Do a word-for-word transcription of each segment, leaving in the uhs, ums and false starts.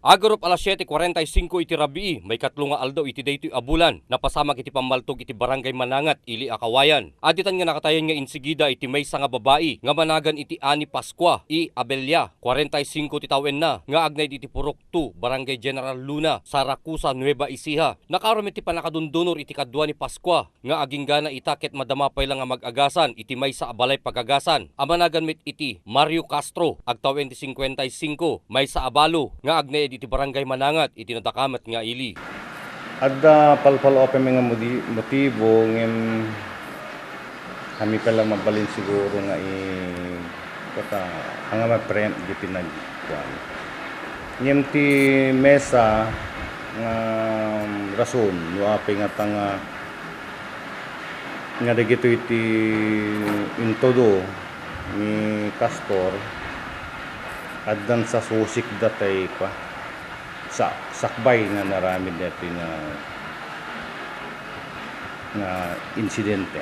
Agarup alas siete kuarenta y singko iti rabii, maikatlo nga aldaw iti daytoy a bulan, napasamak iti pammaltog iti Barangay Manangat, Ili a Kawayan. Additan nga nakatayan nga insigida iti maysa nga babai nga managan iti Ani Pascua y Abella, kuarenta y singko ti tawenna, nga agnaed iti Purok two, Barangay General Luna, Zaragoza, Nueva Ecija. Nakaaro met ti pannakadundunor iti kadua ni Pascua nga aginggana ita ket madama pay la nga mag-agasan iti maysa a balay pagagasan a managan met iti Mario Castro, agtawen ti singkuenta y singko, maysa a balo nga agnaed iti Barangay Manangat iti nadakamat nga ili. Adda palpalo a pay nga modi-, motibo, ngem kami pay la mabalin siguro nga i-, kata, nga ma-preempt di pinagkuan. Ngem ti maysa nga rason, no apay nga ta nga nga dagitoy ti intodo ni Castor, addan sa susik da tay kua, sa-, sakbay nga naramid daytoy nga, nga insidente.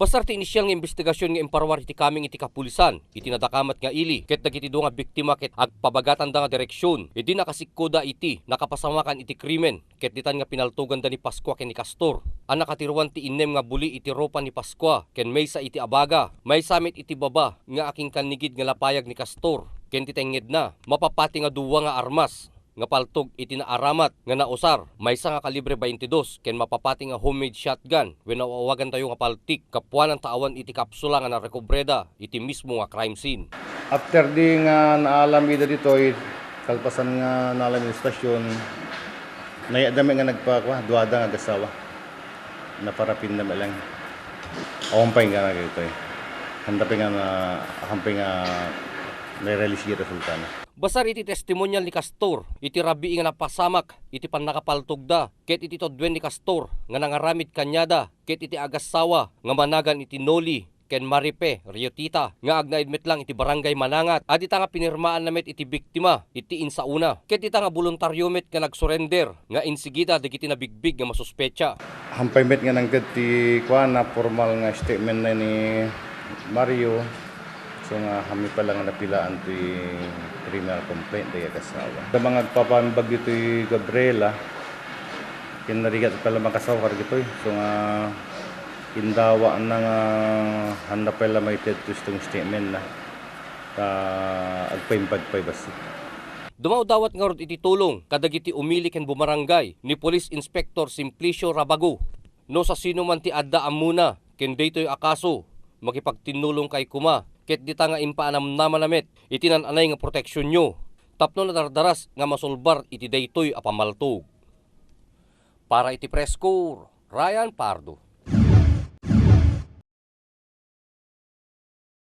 Basar ti inisial nga imbestigasion nga imparuar iti kameng iti kapulisan iti nadakamat nga ili, ket dagiti dua nga biktima ket agpabagatanda nga direksion idi nakasikkoda iti nakapasamakan iti krimen. Ket ditan nga pinaltoganda ni Pascua ken ni Castor a nakatiruan ti innem nga buli iti rupa ni Pascua ken maysa iti abaga, maysa met iti baba nga akinkannigid nga lapayag ni Castor ken ti tengngedna, mapapati nga dua nga armas nga paltog iti naaramat nga nausar, maysa nga kalibre baintidos ken mapapati nga homemade shotgun wenno awagantayo nga paltik, kapuanan ta awan iti kapsula nga narekobreda iti mismo nga crime scene. After di nga naalam ida ditoy, kalpasan nga naalam ida stasyon, nayatda met nga nagpakua, duada nga agasawa. Naparapinda met lang. Awan pay nga nagitoy. Handa pay nga na, awan pay nga nairealize iti resultana. Basar iti testimonial ni Castor, iti rabii nga napasamak iti pannakapaltogda, ket iti tuduen ni Castor nga nangaramid kaniada, ket iti agasawa nga managan iti Noli ken Maripe Riotita nga agnaed met lang iti Barangay Manangat, a dita nga pinirmaanna met iti biktima iti insaona, ket dita nga boluntario met nga nagsurrender nga insigida dagiti nabigbig nga masuspetsa. Hampay met nga nangted ti kuana, formal nga statement na ni Mario, so nga kami pala nga napilaan ti criminal complaint dagiti agasawa. Da mga agpapaimbag ditoy Gabriela, kinarigat pala makasawa kadagitoy. So nga indawa na nga handa pala maited ti strong statement na. Ta agpaimbag pay bassit. Dumawdawat ngarud iti tulong kadagiti umili ken bumarangay ni Police Inspector Simplicio Rabago. No sasinoman ti adda ammona ken daytoy a kaso, makipagtinnulongkay koma ket dita nga impaanamnamana met iti nan-anay nga proteksionyo tapno nadardaras nga masulbar iti daytoy a pammaltog. Para iti Press Corps, Ryan Pardo.